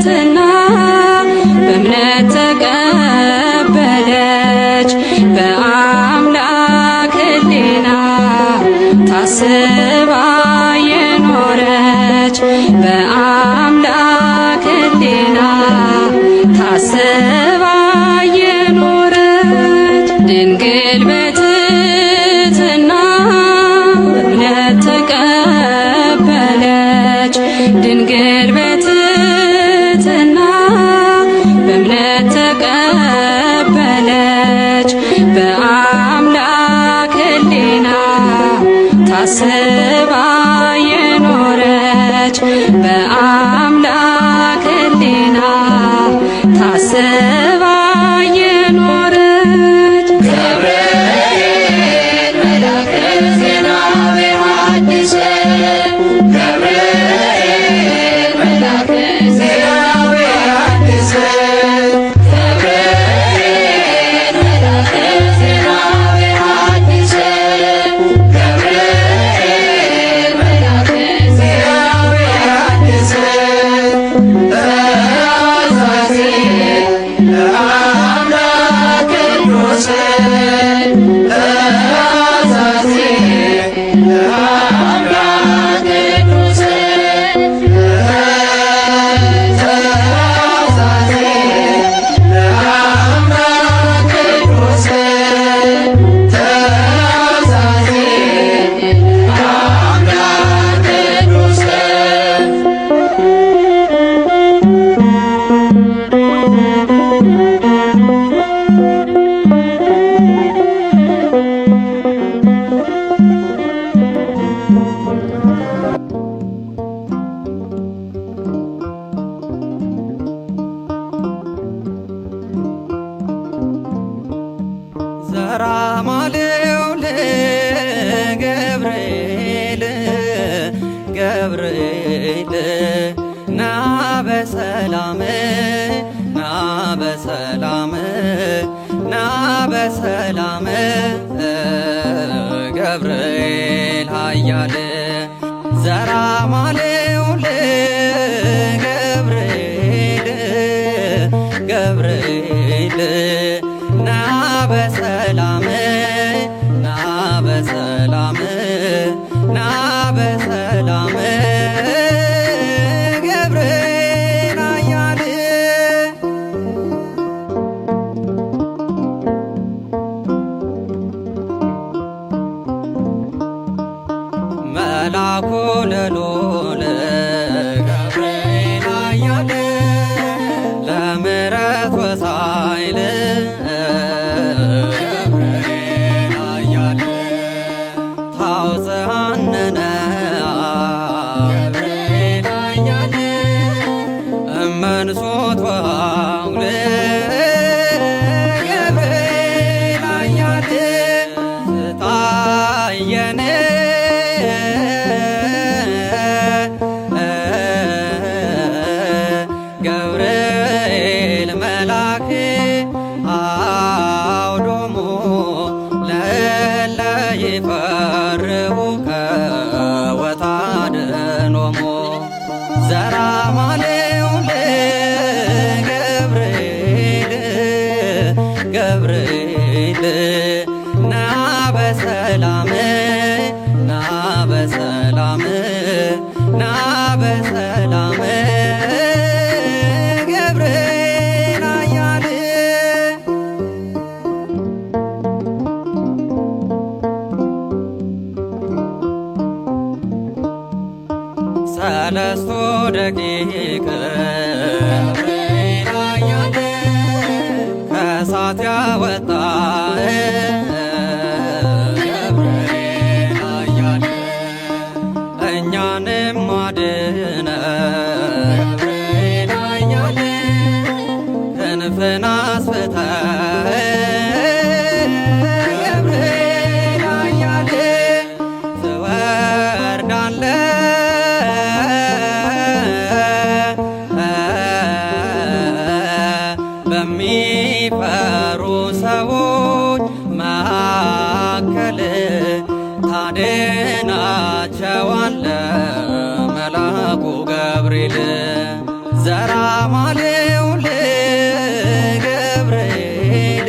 በትሕትና በእምነት ተቀበለች በአምላክ ሕሊና ታስባ የኖረች በአምላክ ሕሊና ታስባ የኖረች ድንግል በትሕትና በእምነት ተቀበለች ድንግል በትሕትና በእምነት ተቀበለች በአምላክ ሕሊና ታስባ የኖረች በአምላክ ሕሊና ታስባ የኖረች። ገብርኤል መልአከ ዜና ሐዲስ፣ ገብርኤል መልአከ ዜና ሐዲስ፣ ገብርኤል መልአከ ዜና ሐዲስ፣ ገብርኤል መልአከ ዜና ሐዲስ፣ ተአዛዚ ለአምላክ ቅዱስ፣ ተአዛዚ ለአምላክ ቅዱስ፣ ተአዛዚ ለአምላክ ቅዱስ፣ ተአዛዚ ለአምላክ ቅዱስ። ዘራ ማልው ገብርኤል ገብርኤል ና በሰላም፣ ና በሰላም፣ ና በሰላም ገብርኤል ኃያል ዘራ ማልው ገብርኤል ገብርኤል ና በሰላም፣ ና በሰላም፣ ና በሰላም ገብርኤል ኃያል። መላኩ ልዑል ገብርኤል ኃያል ለምሕረት ወኃይል ገብርኤል ኃያል ታውፅአነነ ገብርኤል ኃያል እመንሶት ወሐውል ገብርኤል ኃያል ስታየን ገብርኤል መልአክ አውዶሙ ለእለ ይፈርሁከ ወታድኅኖሙ ዘራ ማሌው ገብርኤል ገብርኤል ና በሰላም፣ ና በሰላም፣ ና በሰላም ገብርኤል ኃያል። ሰለስቱ ደቂቅ ገብርኤል ኃያል ከእሳት ያወጣ ገብርኤል ኃያል እኛንም አድነ ገብርኤል ኃያል ክንፍን አስፍተ ገብርኤል ኃያል ትወርዳለህ በሚፈሩ ሰዎች መካከል ታድናቸዋለህ መላኩ ገብርኤል ዘራ ማሌውል ገብርኤል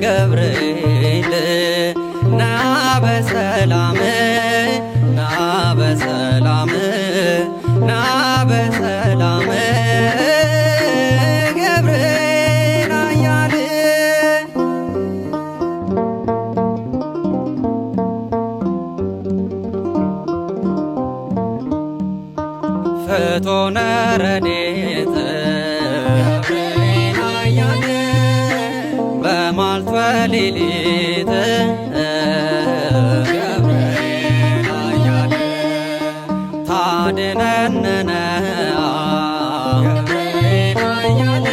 ገብርኤል ና በሰላም ና በሰላም ና በሰላም ገብርኤል አያል። ፍጡነ ረድኤት ገብርኤል ኃያል በመዓልት ወሌሊት ገብርኤል ኃያል ታድነነ ገብርኤል ኃያል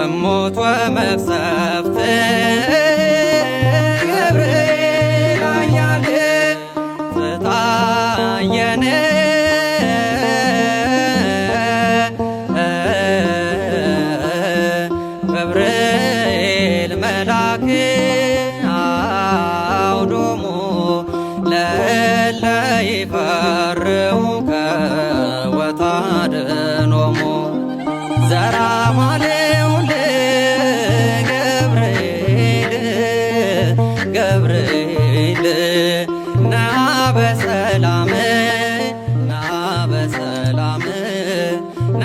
እሞት ወመቅሰፍት ገብርኤል ኃያል ትታየን ገብርኤል መልአክ አውዶሙ ለእለ ይፈርሁከ ወታድኅኖሙ ዘራ ማሌውል ገብርኤል ገብርኤል ና በሰላም ና በሰላም ና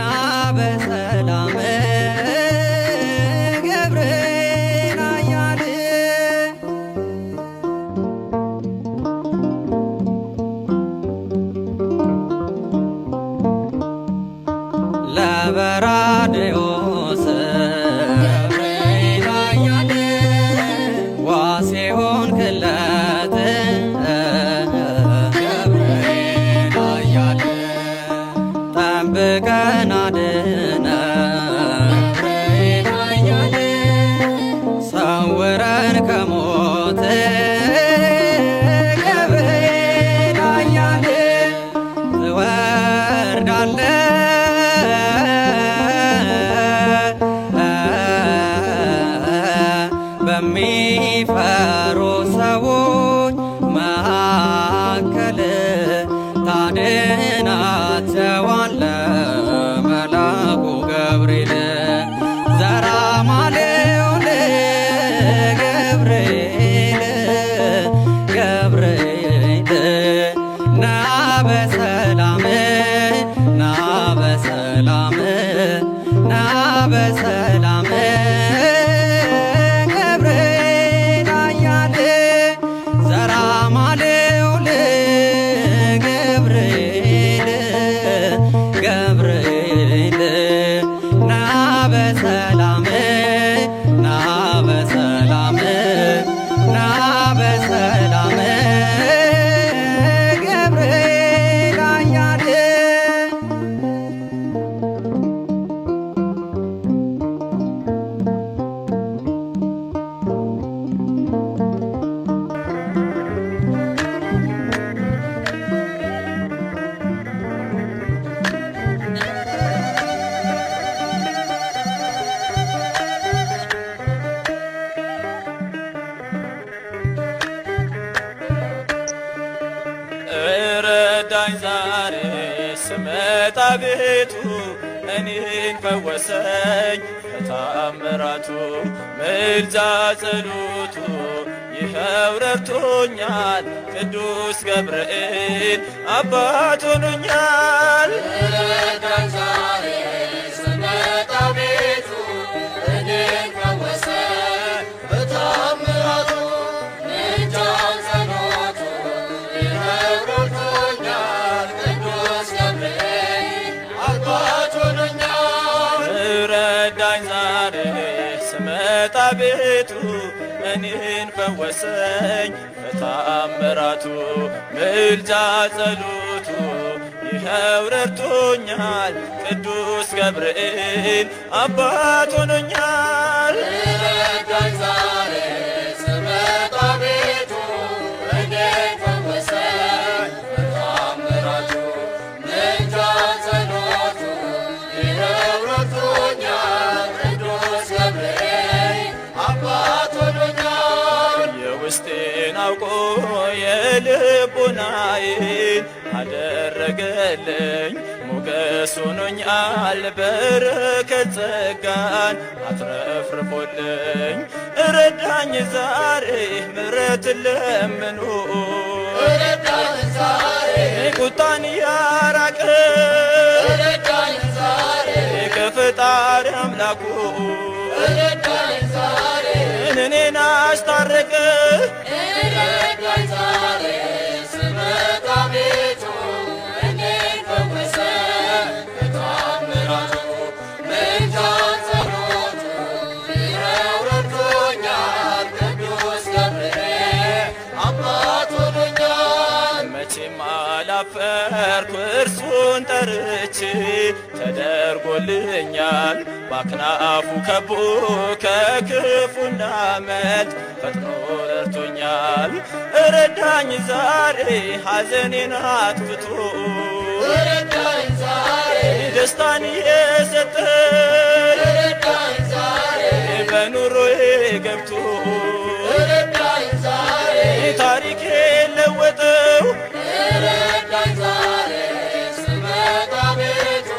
በሰላም ገብርኤል ኃያል። ለበራድዮስ ገብርኤል ኃያል ዋሴሆን ክለት ገብርኤል ኃያል ጠብቀን አድነን ገብርኤል ኃያል ሰውረን ከሞት ገብርኤል ኃያል ትወርዳለህ በሚፈሩ ሰዎች መካከል ታድናቸዋለህ መልአኩ ገብርኤል ዘራ ማሌውል ገብርኤል ገብርኤል ና በሰላም ና በሰላም ና በሰላም ገብርኤል ኃያል ዘራ ማሌውል ገብርኤል ገብርኤል ና በሰላም ና በሰላም ና በሰላም ገብርኤል ኃያል። እረዳኝ ዛሬ ስመጣ ቤቱ እኔን ፈወሰኝ በታምራቱ ምልጃ ጸሎቱ ይኸው ረድቶኛል ቅዱስ ገብርኤል አባት ሆኖኛል። ረዳኝ ዛሬ ስመጣ ቤቱ እኔን ፈወሰኝ በታምራቱ ምልጃው ጸሎቱ ይኸው ረድቶኛል ቅዱስ ገብርኤል አባት ሆኖኛል። ረዳኝ ዛሬ ስመጣ ቤቱ እኔን ፈወሰኝ በታምራቱ ምልጃ ጸሎቱ ይኸው ረድቶኛል ቅዱስ ገብርኤል አባት ሆኖኛል። ረዳኝ ዛሬ ስመጣ ቤቱ እኔን ፈወሰኝ በታምራቱ ምልጃው ጸሎቱ ይኸው ረድቶኛል ቅዱስ ገብርኤል አባት ሆኖኛል። የውስጤን አውቆ የልቡናዬን አደረገልኝ ሞገስ ሞገስ ሆኖኛል በረከት ጸጋን አትረፍርፎልኝ ረዳኝ ዛሬ ምሕረት ለምኑ ረዳኝ ዛሬ ቁጣን ያራቀ ረዳኝ ዛሬ ከፈጣሪ አምላኩ ረዳኝ ዛሬ እኔን አስታረቀ ረዳኝ ዛሬ ስመጣ ቤቱ እኔን ፈወሰኝ በተአምራቱ ምልጃው ጸሎቱ ይኸው ረድቶኛል ቅዱስ ገብርኤል አባት ሆኖኛል። መቼም አላፈርኩ እርሱን ጠርቼ ተደርጎልኛል ባክናፉ ከቦ ከክፉ እንዳመልጥ ፈጥኖ ረድቶኛል ረዳኝ ዛሬ ሐዘኔን አጥፍቶ ረዳኝ ዛሬ ደስታን የሰጠኝ ረዳኝ ዛሬ በኑሮዬ ገብቶ ረዳኝ ዛሬ ታሪኬን ለወጠው ረዳኝ ዛሬ ስመጣ ቤቱ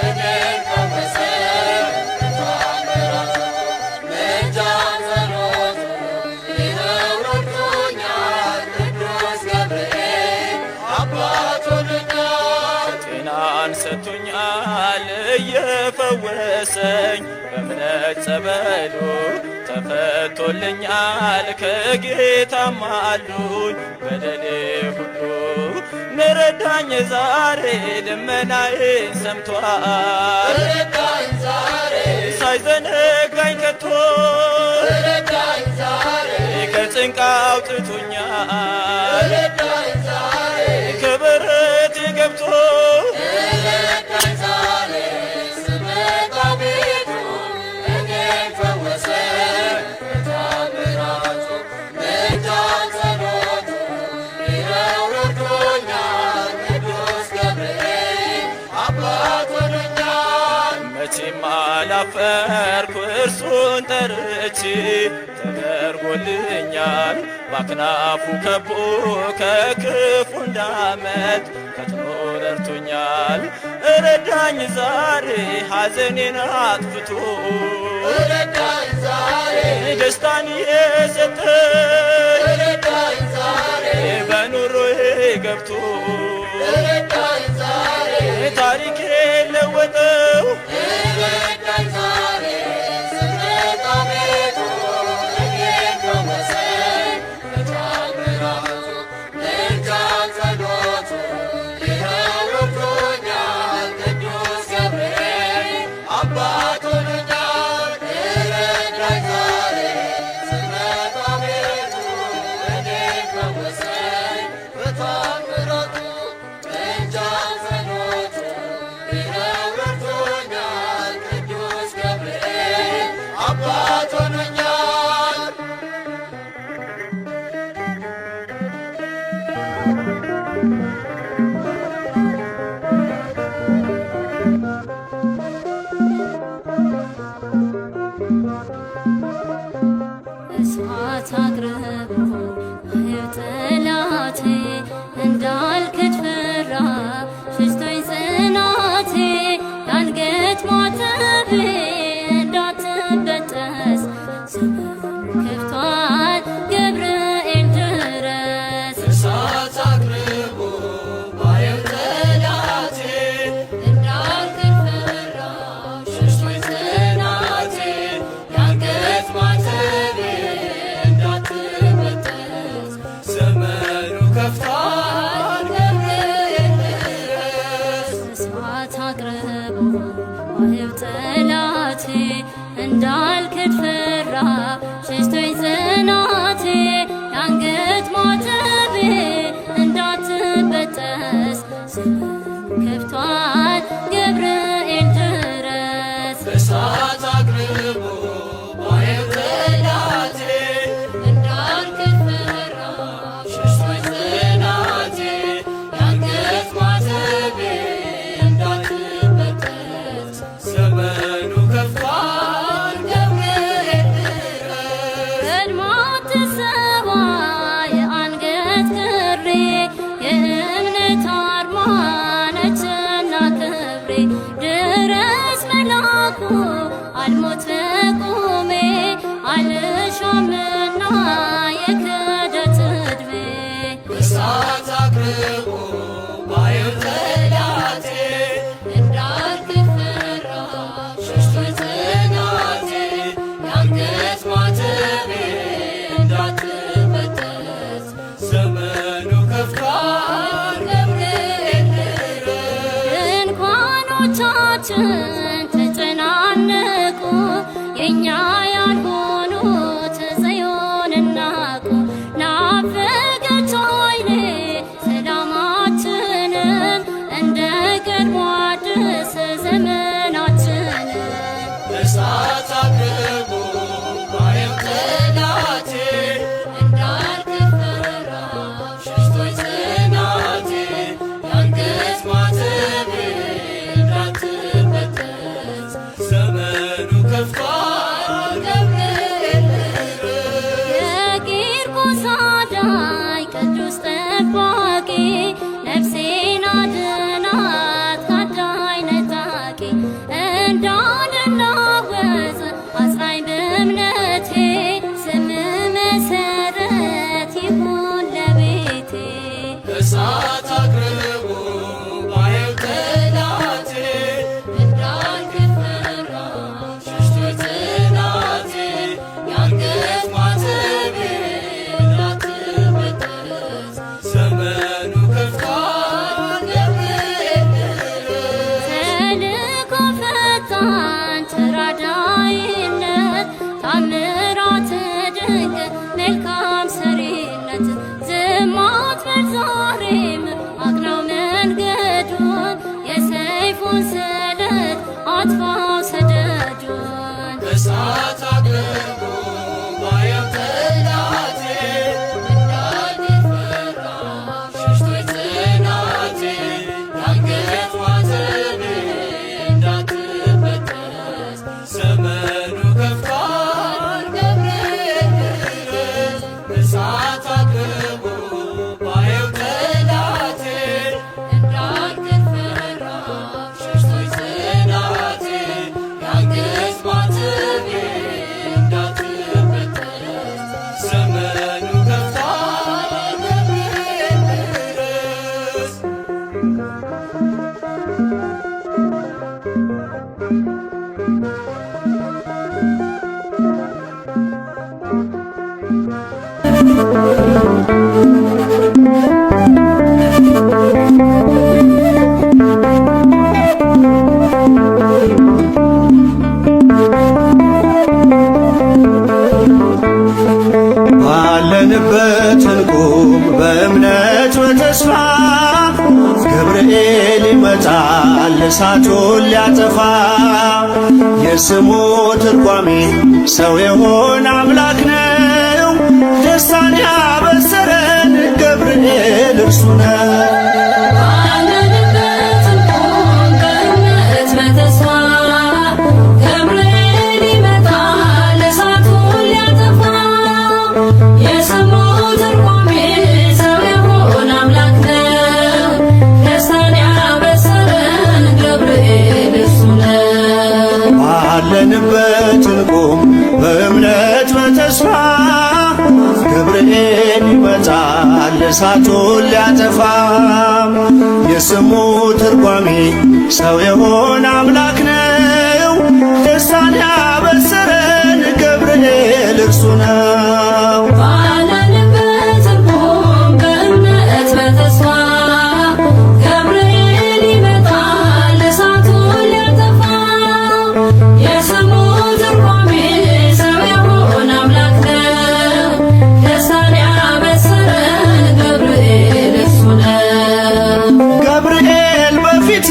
እኔን ፈወሰኝ በተአምራቱ ምልጃው ጸሎቱ ይኸው ረድቶኛል ቅዱስ ገብርኤል አባት ሆኖኛል። ጤናን ሰጥቶኛል እየፈወሰኝ በእምነት ጸበሉ ተፈቶልኛል ከጌታም አሉኝ በደሌ ሁሉ ንረዳኝ ዛሬ ልመናዬን ሰምቷል ረዳኝ ዛሬ ሳይዘነጋኝ ከቶ ረዳኝ ዛሬ ከጭንቅ አውጥቶኛል ረዳኝ ዛሬ ከበረት ገብቶ ረዳኝ ዛሬ ስመጣ ቤቱ እኔን ፈወሰኝ በተአምራቱ ምልጃው ጸሎቱ ይኸው ረድቶኛል ቅዱስ ገብርኤል አባት ሆኖኛል። መቼም አላፈርኩ እርሱን ጠርቼ ተደርጎልኛል ባክናፉ ከቦ ከክፉ እንዳመልጥ ፈጥኖ ረድቶኛል ረዳኝ ዛሬ ሐዘኔን አጥፍቶ ረዳኝ ዛሬ ደስታን የሰጠኝ ረዳኝ ዛሬ በኑሮዬ ገብቶ ረዳኝ ዛሬ ታሪኬን ለወጠው ረዳኝ ዛሬ ስመጣ ቤቱ እኔን ፈወሰኝ በተአምራቱ ምልጃው ጸሎቱ ይኸው ረድቶኛል ቅዱስ ገብርኤል አባት ሆኖኛል። ረዳኝ ዛሬ ስመጣ ቤቱ እኔን ፈወሰኝ በተአምራቱ ምልጃው ጸሎቱ ይኸው ረድቶኛል ቅዱስ ገብርኤል አባት ሆኖኛል። እሳት አቅርቦ ማየው ጠላቴ እንዳልክድ ፈራ ሸሽቶኝ ጽናቴ የአንገት ማተቤ እንዳትበጠስ ዘመኑ ከፍቷል ገብርኤል ድረስ እሳት አቅርቦ ባየው ጠላቴ እንዳልክድ ፈራ ሸሽቶኝ ጽናቴ የአንገት ማተቤ እንዳትበጠስ ዘመኑ ከፍቷል ገብርኤል ድረስ እሳት አቅርቦ ማየው ጠላቴ እንዳልክድ ፈራ ሸሽቶኝ ጽናቴ የአንገት ማተቤ እንዳትበጠስ ዘመኑ ከፍቷል ገብርኤል ድረስ እሳት አቅርቦ ባየው ጠላቴ እንዳልክድ ፈራ ሸሽቶኝ ጽናቴ የአንገት ማተቤ እንዳትበጠስ ዘመኑ ከፍቷል ገብርኤል አልሞት በቁሜ አልሻምና የክህደት ዕድሜ። እሳት አቅርቦ ባየው ጠላቴ እንዳልክድ ፈራሁ ሸሽቶኝ ጽናቴ፣ የአንገት ማተቤ እንዳትበጠስ ዘመኑ ከፍቷል ገብርኤል ድረስ። ድንኳኖቻችን ተጨናነቁ፣ የእኛ ያልሆኑት ጽዮንን ናቁ። ናፈቀች ዓይኔ ሰላማችንን፣ እንደ ቀድሞ አድስ ዘመናችንን። እሳት አቅርቦ ባየው ጠላቴ እንዳልክድ ፈራሁ ሸሽቶኝ ጽናቴ፣ የአንገት ማተቤ እንዳትበጠስ ዘመኑ ከፍቷል ገብርኤል ድረስ። የቂርቆስ አዳኝ ቅዱስ ጠባቂ፣ ነፍሴን አድናት ካዳኝ ነጣቂ። እንዳልናወጽ አጽናኝ በእምነቴ፣ ስምህ መሰረት ይሁን ለቤቴ። እሳት አቅርቦ ባየው ጠላቴ እንዳልክድ ፈራሁ ሸሽቶኝ ጽናቴ፣ የአንገት ማተቤ እንዳትበጠስ ዘመኑ ከፍቷል ገብርኤል ድረስ። ተልእኮ ፈጣን ተራዳኢነት፣ ታምራት ድንቅ መልካም ሰሪነት። ዝም አትበል ዛሬም አቅናው መንገዱን፣ የሰይፉን ስለት አጥፋው ሰደዱን። እሳት አቅርቦ ባየው ጠላቴ እንዳልክድ ፈራሁ ሸሽቶኝ ጽናቴ፣ የአንገት ማተቤ እንዳትበጠስ ዘመኑ ከፍቷል ገብርኤል ድረስ። እሳት አቅርቦ ባየው ጠላቴ እንዳልክድ ፈራሁ ሸሽቶኝ ጽናቴ፣ የአንገት ማተቤ እንዳትበጠስ ዘመኑ ከፍቷል ገብርኤል ድረስ። ባለንበት እንቁም በእምነት በተስፋ፣ ገብርኤል ይመጣል እሳቱን ሊያጠፋ። የስሙ ትርጓሜ ሰው የሆነ አምላክ ነው። ደስታን ያበሰረን ገብርኤል እርሱ ነው። ባለንበት እንቁም በእምነት በተስፋ፣ ገብርኤል ይመጣል እሳቱን ሊያጠፋ። የስሙ ትርጓሜ ሰው የሆነ አምላክ ነው። ደስታን ያበሰረን ገብርኤል እርሱ ነው። ባለንበት እንቁም በእምነት በተስፋ፣ ገብርኤል ይመጣል እሳቱን ሊያጠፋ። የስሙ ትርጓሜ ሰው የሆነ አምላክ ነው። ደስታን ያበሰረን ገብርኤል እርሱ ነው። ባለንበት እንቁም በእምነት በተስፋ፣ ገብርኤል ይመጣል እሳቱን ሊያጠፋ። የስሙ ትርጓሜ ሰው የሆነ አምላክ ነው። ደስታን ያበሰረን ገብርኤል እርሱ ነው። ገብርኤል በፊት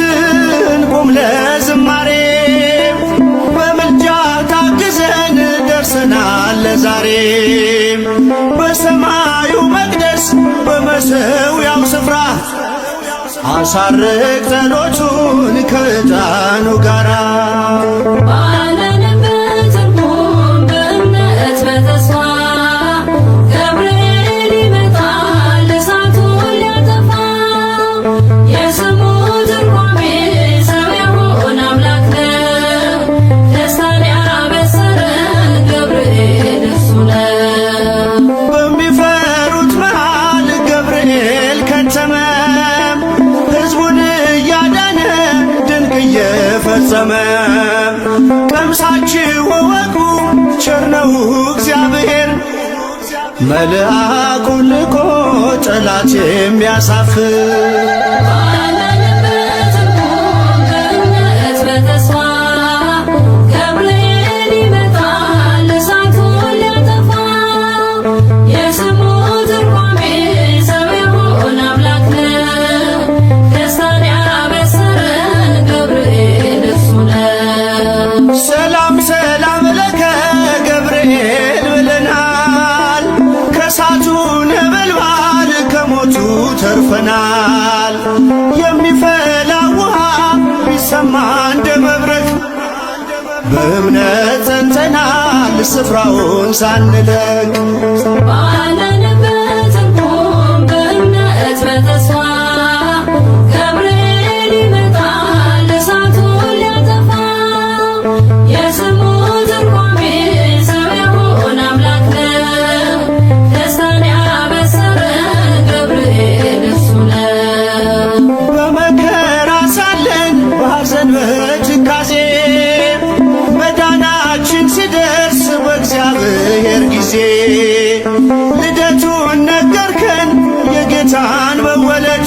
እንቁም ለዝማሬ፣ በምልጃ ታግዘን ደርሰናል ለዛሬ። በሰማዩ መቅደስ በመሠዊያው ስፍራ አሳርግ ጸሎቱን ከዕጣኑ ጋራ። ባለንበት እንቁም በእምነት በተስፋ፣ ገብርኤል ይመጣል እሳቱን ሊያጠፋ። የስሙ ትርጓሜ ሰው የሆነ አምላክ ነው። ቀምሳችሁ እወቁ ቸር ነው እግዚአብሔር መልአኩን ልኮ ጠላት የሚያሳፍር። ባመንበት እንቆም በእምነት በተስፋ፣ ገብርኤል ይመጣል እሳቱን ሊያጠፋ። የስሙ ትርጓሜ ሰው የሆነ አምላክ ነው። ደስታን ያበሰረን ገብርኤል እርሱ ነው። ሰላም ሰላም ለከ ገብርኤል ብለናል፣ ከእሳቱ ነበልባል ከሞቱ ተርፈናል። የሚፈላ ውሃ ቢሰማ እንደ መብረቅ በእምነት ጸንተናል ስፍራውን ሳንለቅ። ባለንበት እንቁም በእምነት በተስፋ፣ ገብርኤል ይመጣል እሳቱን ሊያጠፋ። የስሙ ትርጓሜ ሰው የሆነ አምላክ ነው። ደስታን ያበሰረን ገብርኤል እርሱ ነው። በመከራ ሳለን በሐዘን በትካዜ መዳናችን ሲደርስ በእግዚአብሔር ጊዜ ልደቱን ነገርከን የጌታን መወለድ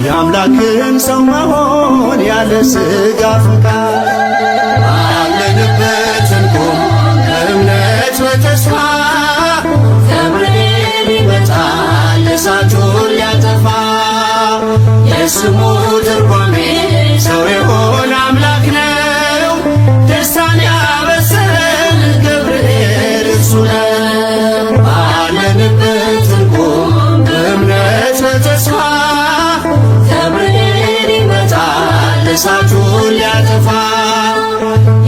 የአምላክን ሰው መሆን ያለ ሥጋ ፈቃድ። ባለንበት እንቁም በእምነት በተስፋ፣ ገብርኤል ይመጣል እሳቱን ሊያጠፋ። የስሙ ትርጓሜ ሰው የሆነ አምላክ ነው። ደስታን ያበሰረን ገብርኤል እርሱ ነው። ባለንበት እንቁም በእምነት በተስፋ፣ ገብርኤል ይመጣል እሳቱን ሊያጠፋ።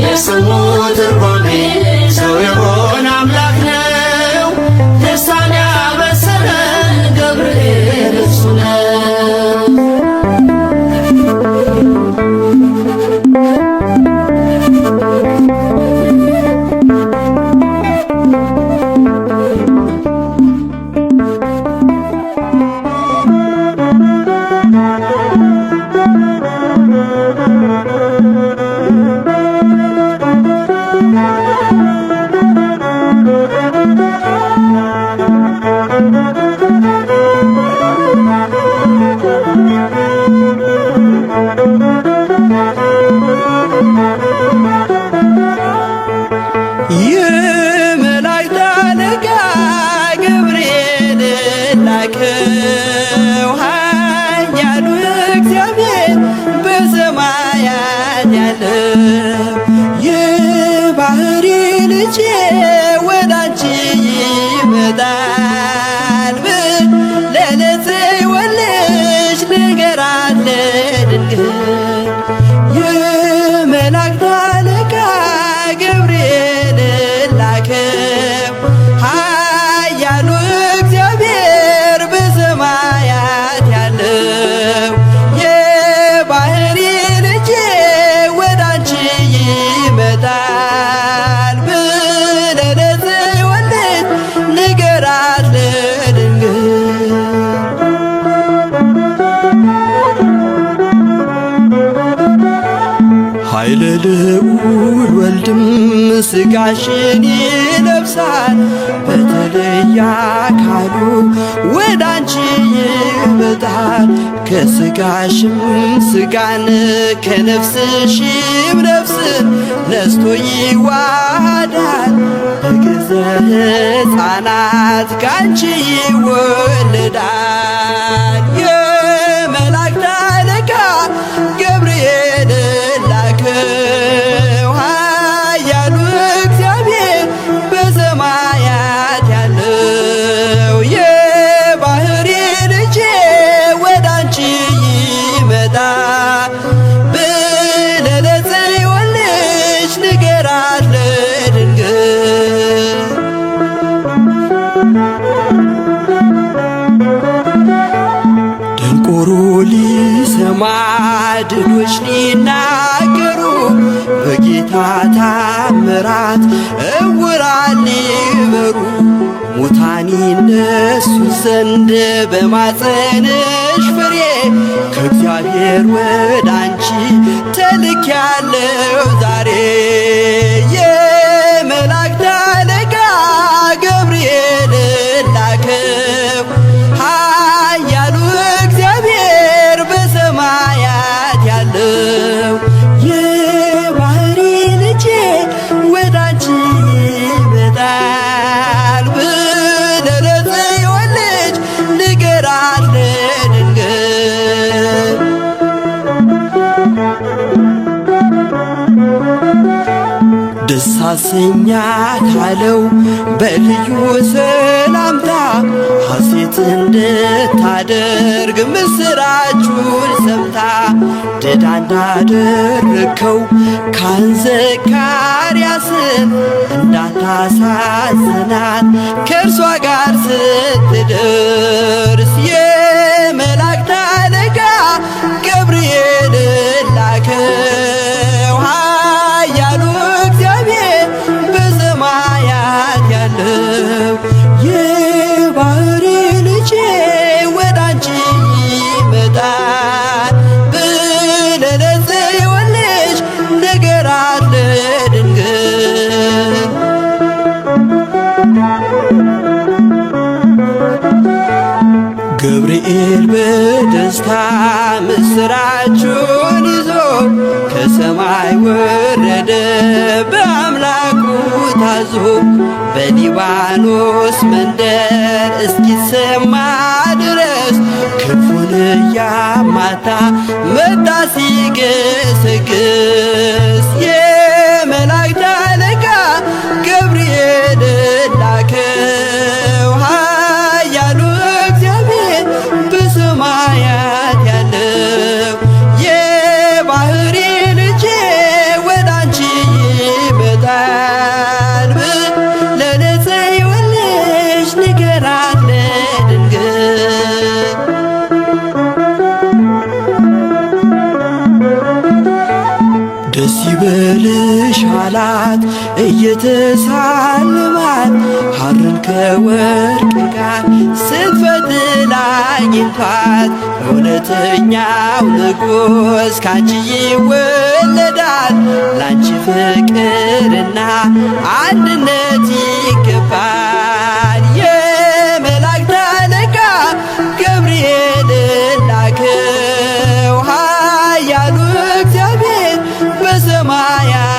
የስሙ ትርጓሜ ሰው የሆነ አምላክ ነው። ደስታን ያበሰረን ገብርኤል እርሱ ነው። የመላእክት አለቃ ገብርኤል ላከው ኃያሉ እግዚአብሔር በሰማያት ያለው የባሕሪ ልጄ ወደ አንቺ ይመጣል ለለጽወልሽ ንገራት ለድንግል። የመላእክት አለቃ ገብርኤል ላከው ኃያሉ እግዚአብሔር በሰማያት ያለው የባሕሪ ልጄ ወደ አንቺ ይመጣል ብለህ ንገራት ለድንግል። ኃይለ ልዑል ወልድም ሥጋሽን ይለብሳል በተለየ አካሉ ወደ አንቺ ይመጣል ከሥጋሽም ሥጋን ከነፍስሽም ነፍስን ነስቶ ይዋሃዳል በግዘ ሕፃናት ካንቺ ይወለዳል። የመላእክት አለቃ ገብርኤል ላከው ኃያሉ እግዚአብሔር በሰማያት ያለው የባሕሪ ልጄ ወደ አንቺ ይመጣል ብለህ ለጽዮን ልጅ ንገራት ለድንግል። ደንቆሮ ሊሰማ ድኖች ሊናገሩ በጌታ ታምራት እውራን ሊበሩ ሙታን ይነሱ ዘንድ በማፀንሽ ፍሬ ከእግዚአብሔር ወደ አንቺ ተልኬያለሁ ዛሬ። የመላእክት አለቃ ገብርኤል ላከው ኃያሉ እግዚአብሔር በሰማያት ያለው የባሕሪ ልጄ ወደ አንቺ ይመጣል ብለህ ለጽዮን ልጅ ንገራት ለድንግል። ደስ አሰኛት አለው በልዩ ሰላምታ ሐሴት እንድታደርግ ምስራቹን ሰምታ ድዳ እንዳደረግከው ካህን ዘካርያስን እንዳታሳዝናት ከእርሷ ጋር ስትደርስ የመላእክት አለቃ ገብርኤል ላከው ኃያሉ እግዚአብሔር በሰማያት ያለው የባሕሪ ልጄ ወደ አንቺ ይመጣል ብለህ ለጽዮን ልጅ ንገራት ለድንግል። ገብርኤል በደስታ ምስራቹን ይዞ ከሰማይ ወረደ በአምላኩ ታዞ በሊባኖስ መንደር እስኪሰማ ድረስ ክንፉን እያማታ መጣ ሲገሰግስ የመላእክት አለቃ ገብርኤል ላከው ኃያሉ እግዚአብሔር በሰማያት ያለው የባሕሪ ልጄ ወደ አንቺ ይመጣል ብለህ ለጽዮን ልጅ ንገራት ለድንግል። ደስ ይበልሽ አላት እየተሳለማት ሐርን ከወርቅ ጋር ስትፈትል አግኝቷት እውነተኛው ንጉሥ ካንቺ ይወለዳል ላንቺ ፍቅርና አንድነት ይገባል። የመላእክት አለቃ ገብርኤል ላከው ኃያሉ እግዚአብሔር በሰማያት